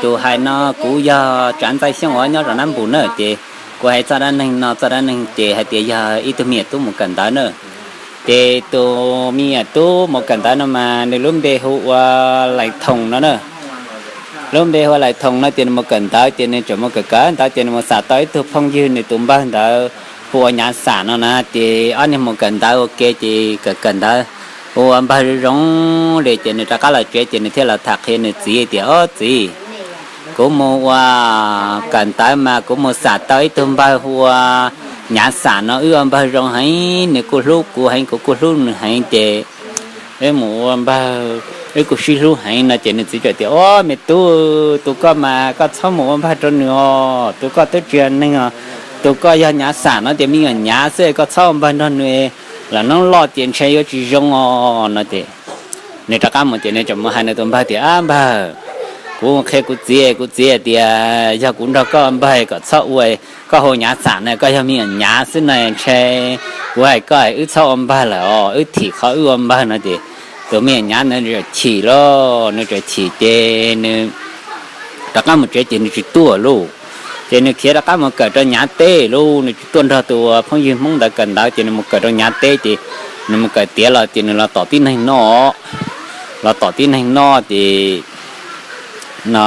Tus hais no kuv yog Tsav Ntxaij Xyooj uas nyob zos Nab Npus na. Ces kuv hais txoj dab neeg no, txoj dab neeg ces hais tias yog ib tug me nyuam tub mus kawm ntawv na. Ces tus me nyuam tub mus kawm ntawv no mas nws lub npe hu ua Lais Thoo no na. Lub npe hu ua Lais Thoo no ces nws mus kawm ntawv ces nws tseem mus kawm kawm ntawv ces nws mus xam tau ib tug phooj ywg nws tus npawg ntawd hu ua Nyav Xam no na. Ces ob niag mus kawm ntawv ua ke ces kawm kawm ntawv hu ua npawg zoo li ces nws rov qab los tsev ces nws thiaj los tham qhia nws txiv tias, Ob txiv, kuv mus ua kawm ntawv mas kuv mus xam tau ib tug npawg hu ua Nyav Xam no, wb ua npawg zoo heev, nws kuj hlub kuv heev, kuv kuj hlub nws heev ces wb mus ua npawg, wb kuj sib hlub heev no. Ces nws txiv txawm tias, Ob me tub, tus koj mas koj txhob mus ua npawg rau nws os, tus koj twb tsis yog neeg os, tus koj yog Nyav Xam no ces me nyuam nyav xwb, koj txhob ua npawg nrog nws, los noob loj ces ntshe yuav tsis zoo os no. Ces nws rov qab mus ces nws tseem mus hais nws tus npawg tias, Ab npawg, kuv qhia kuv txiv, kuv txiv tias yog kuv nrog koj ua npawg kom txhob ua, koj hu Nyav Xam na, koj yog me nyuam nyav xwb no, ntshe kuv hais koj wb txhob ua npawg lawm os, wb thim qhov wb ua npawg no. Ces tus me nyuam nyav ntawd nws chim lauj, nws tseem chim ces nws rov qab mus tsev ces nws tsis tuaj lauj. Ces nws khiav rov qab mus kawm rau Nyav teb lauj, nws tsis tuaj nrog tus phooj ywg Hmoob ntawd kawm ntawv ces nws mus kawm rau Nyav teb ces nws mus kawm tiav los ces nws los tom tib neeg noj, los tom tib neeg noj ces no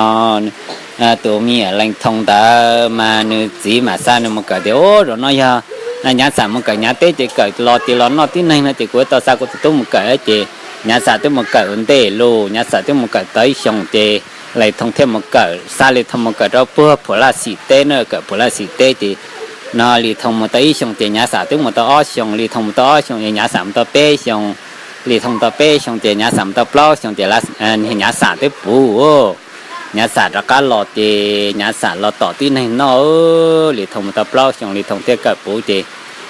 tus me nyuam Leej Thoo ntawd mas nws txiv mam xa nws mus kawm tias, Ub, zaum no yog Nyav Xam mus kawm Nyav teb ces kawm los ces los noj tib neeg no ces kuv tau xa kuv tus tub mus kawm ces Nyav Xam twb mus kawm ua ntej lauj, Nyav Xam twb mus kawm tau ib xyoos ces Leej Thoo thiaj mus kawm, xa Leej Thoo mus kawm rau puag Phum Laj Xim teb na, kawm Phum Laj Xim teb ces no Leej Thoo mus tau ib xyoos ces Nyav Xam twb mus tau ob xyoos, Leej Thoo mus tau ob xyoos ces Nyav Xam mus tau peb xyoos, Leej Thoo tau peb xyoos ces Nyav Xam mus tau plaub xyoos ces Nyav Xam twb puv. Nyav Xam twb puv, Nyav Xam rov qab los ces Nyav Xam los tom tib neeg noj, Leej Thoo mus tau plaub xyoos Leej Thoo thiaj kawm puv ces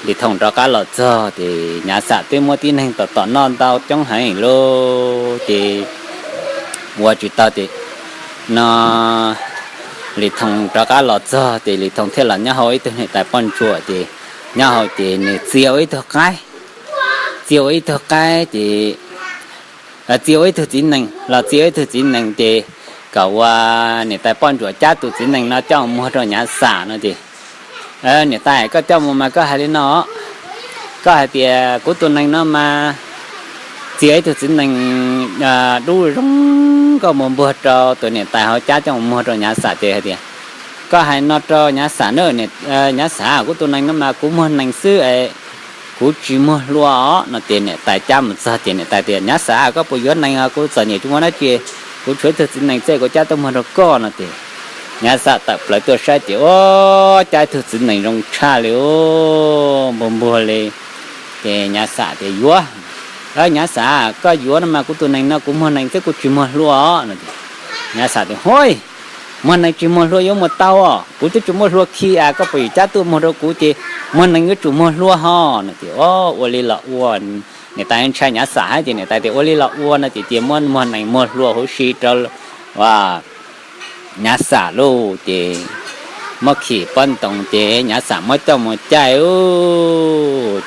Leej Thoo rov qab los txog ces Nyav Xam twb muab tib neeg tom tom noj ntau coob heev lauj ces ua tsis tau ces no Leej Thoo rov qab los txog ces Leej Thoo thiaj los nyob hauv ib tug niam tais poj ntsuam ces nyob hauv ces nws txia ua ib tug qaib, txia ua ib tug qaib ces txia ua ib tug txiv nees, los txia ua ib tug txiv nees ces kom ua niam tais poj ntsuam cab tus txiv nees no coj mus muag rau Nyav Xam no ces niam tais, koj coj mus mas koj hais li no, koj hais tias kuv tus nees no mas txia ib tug txiv nees dub zoo nkauj mus npuag rau tus niam tais hauv cab coj mus muag rau Nyav Xam ces hais tias, koj hais no rau Nyav Xam na, Nyav Xam, kuv tus nees no mas kuv muag nees xwb es kuv tsis muag hlua os no ces niam tais cab mus txog ces niam tais tias, Nyav Xam, koj puas yuav nees os, kuv txom nyem tsis muaj dab tsi, kuv tshuav ib tug txiv nees xwb kuv cab tuaj muag rau koj no ces Nyav Xam tawm plaws tuaj saib ces ua cas ib tug txiv nees zoo tshaj li, npuag npuag li. Ces Nyav Xam tias, yuav, Nyav Xam, koj yuav no mas kuv tus nees no kuv muag nees xwb kuv tsis muag hlua os no. Nyav Xam tias, hov, muag nees tsis muag hlua yuav muaj tau os, kuv twb tsis muaj hlua khi as, koj puas yuav cab tuaj muag rau kuv ces muag nees yuav tsum muag hlua ho no ces ua li los ua. Niam tais ntshai Nyav Xam hab ces niam tais tias ua li los ua no ces cia muab muag nees muag hlua huv si rau Nyav Xam lauj. Ces muab khi pob ntoos ces Nyav Xam muab coj mus caij,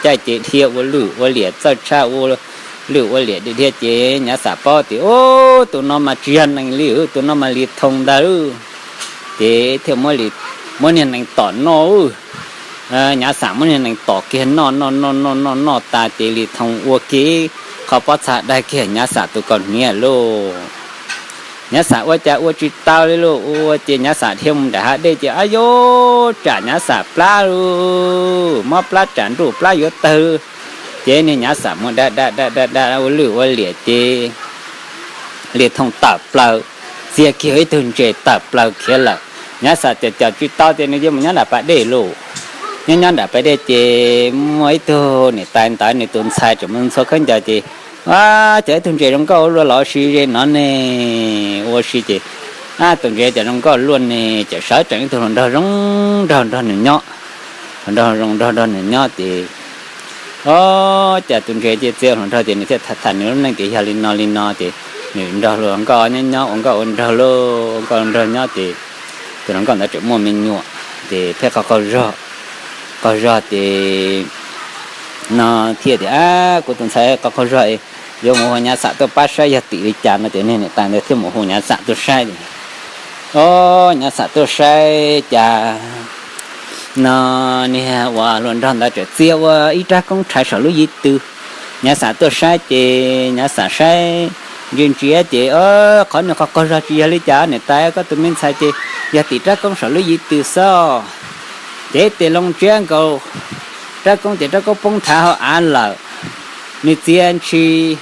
caij ces dhia ua lwj ua liam, txawj tshaj ua lwj ua liam dhia dhia ces Nyav Xam paub tias ub, tus no mas tsis yog nees li, tus no mas Lis Thoo ntag. Ces thiaj muab niag nees tom noj. Nyav Xam muab niag nees tom kiag noj noj noj noj noj noj tas ces Lis Thoo ua kiag qhov pob txha daig kiag Nyav Xam tus kaus hniav lauj. Nyav Xam ua cas ua tsis tau li lauj, ua ces Nyav Xam dhia mus nram hav dej ces ab yuv, tsam Nyav Xam plab lauj, mob plab tsam nruj plab yuav tawg. Ces niag Nyav Xam mus da da da da da ua lwj ua liam ces Lis Thoo tawm plaws, txia kiag ib tug ntses tawm plaws khiav lawm. Nyav Xam caum caum tsis tau ces nws cia mus nyob nram pas dej lauj. Nyob nyob nram pas dej ces muaj ib tug niam tais ntawd nws tus ntxhais tseem mus ntxhua khaub ncaws ces, ab, cas ib tug ntses zoo nkauj ua luaj los ua si ze no ne. Ua si ces ab, tus ntses cas zoo nkauj luaj ne, ces sawv tsees ib tug hluas nraug zoo nraug nrog nws nyob. Hluas nraug zoo nraug nrog nws nyob ces, o, cas tus ntses cia txia hluas nraug ces nws thiaj tham tham nws lub neej tias yog li no li no ces nws nrog hluas nkauj nyob nyob ua nkauj ua nraug lauj, ua nkauj ua nraug nyob ces tus hluas nkauj ntawd tseem muaj me nyuam ces pheej qaug qaug zog, qaug zog ces no thiaj tias, ab, kuv tus ntxhais qaug qaug zog, yuav mus hu Nyav Xam tuaj pab saib yog tim li cas no ces niag niam tais ntawd thiaj mus hu Nyav Xam tuaj saib. Ob, Nyav Xam tuaj saib cas no niag uas hluas nraug ntawd tseem txia ua ib rab koob rhais saum lub yim tw. Nyav Xam tuaj saib ces Nyav Xam saib ntsia ntsia ces, qhov nws qhov qaug zog tsis yog li cas, niam tais koj tus me ntxhais ces yog tim rab koob saum lub yim tw xwb. Ces tes loo tsiab nkaus rab koob ces rab koob poob thav hauv av lawm. Nws txia ntshis,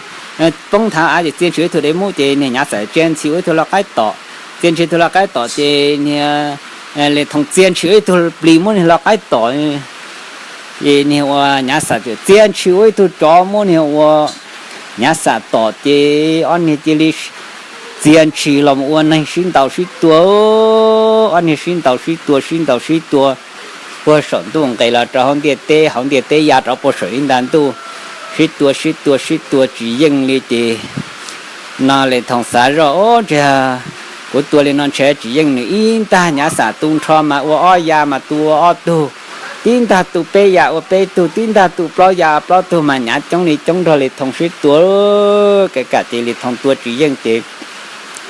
poob thav av ces txia ntshis ua ib tug dev mub ces niag Nyav Xam txia ntshis ua ib tug lau qaib tom, txia ntshis tug lau qaib tom ces niag Lis Thoo txia ntshis ua ib tug plis muab niag lau qaib tom. Ces niag uas Nyav Xam txia ntshis ua ib tug tsov muab niag uas Nyav Xam tom ces ob niag cia li txia ntshis los ua neeg sib ntaus sib tua. Ob niag sib ntaus sib tua sib ntaus sib tua puag saum ntuj nqes los rau hauv ntiaj teb, hauv ntiaj teb ya rov puag saum ib nta ntuj, sib tua sib tua sib tua tsis yeej li ces no Lis Thoo xav zoj, Ob, ntshe kuv tua li no ntshe tsis yeej nws ib ntag. Nyav Xam tu nrho mas ua ob ya mas tu ua ob tug, tib ntag tu peb ya ua peb tug, tib ntag tu plaub ya plaub tug mas Nyav coob li coob nrog Lis Thoo sib tua. Kev kam ces Lis Thoo tua tsis yeej ces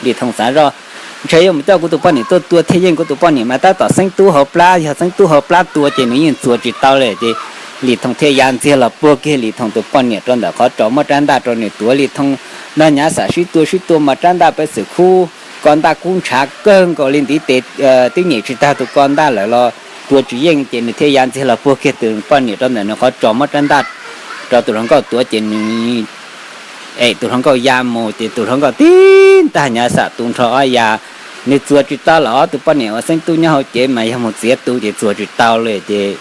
Lis Thoo xav zoj, Ntshe yuav mus coj kuv tus poj niam tuaj tua thiaj yeej, kuv tus poj niam mas tab tom xeeb tub hauv plab, yog xeeb tub hauv plab tua ces nws yeej txuas tsis tau li. Ces Lis Thoo thiaj ya ntxiag los puag kiag Lis Thoo tus poj niam rau ntawm qhov tsos, muab rab ntaj rau nws tuav. Lis Thoo nrog Nyav Xam sib tua sib tua mas rab ntaj peb xwm khub ko ntaj kub ntshav kawg nkaus li, ntiv tes twb nyem tsis tag tus ko ntaj lawm los tua tsis yeej ces nws thiaj ya ntxiag los puag kiag tus poj niam rau ntawm nws qhov tsos, muab rab ntaj rau tus hluas nkauj tuav ces nws es tus hluas nkauj ya mus ces tus hluas nkauj tib ntag Nyav Xam tu nrho ob ya. Nws txuas tsis tau los ob tus poj niam uas xeeb tub nyob hauv cev mas yog mus txiav tu ces txuas tsis tau li ces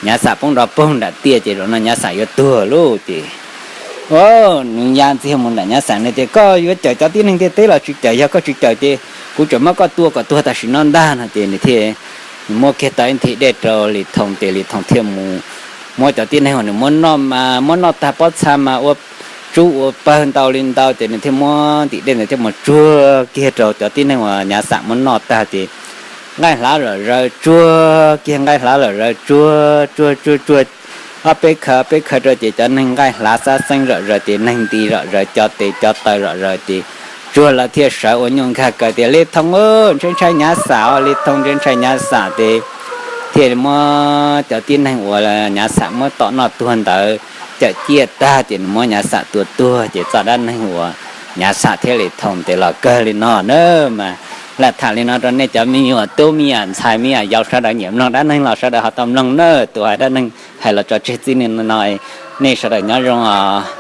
Nyav Xam poob nrov poog nram tiaj ces zaum no Nyav Xam yuav tuag lauj ces nws ya ntxiag mus nram Nyav Xam, nws tias, Koj yuav cawm cov tib neeg ntiaj teb los tsis cawm? Yog koj tsis cawm ces kuv tseem muab koj tua kom tuag tam sim no ntag no ces nws thiaj muab kiag tau ib nthim dej rau Lis Thoo ces Lis Thoo thiaj mus muab cov tib neeg uas nws muab noj mas muab noj tag pob txha mas ua tsub ua pawg ntau li ntau ces nws thiaj muab ntim dej ntawd thiaj mus tsuag kiag rau cov tib neeg uas Nyav Xam muab noj tag ces nqaij hlav zom zaws, tsuag kiag nqaij hlav zom zaws, tsuag tsuag tsuag tsuag ob peb khaws ob peb khaws rau ces cov neeg nqaij hlav xab xeeb zom zaws ces neeg nti zom zaws, cov tes cov taw zom zaws ces tsuag lawv thiaj sawv ua nyuj nkag kaws tias, Lis Thoo, ntshe ntshai Nyav Xam os, Lis Thoo ntshe ntshai Nyav Xam ces thiaj muab cov tib neeg uas Nyav Xam muab tom noj tuag ntawd cawm ciaj tag ces nws muab Nyav Xam tua tuag ces txoj dab neeg uas Nyav Xam thiab Lis Thoo ces los kawg li no na. Mas lam tham li no rau nej cov me nyuam tub me nyuam ntxhais me nyuam yaus sawv daws nyiam mloog dab neeg los sawv daws ho tau mloog na. Tus hais dab neeg hais los tso tseg txij li no, nej sawv daws nyob zoo os.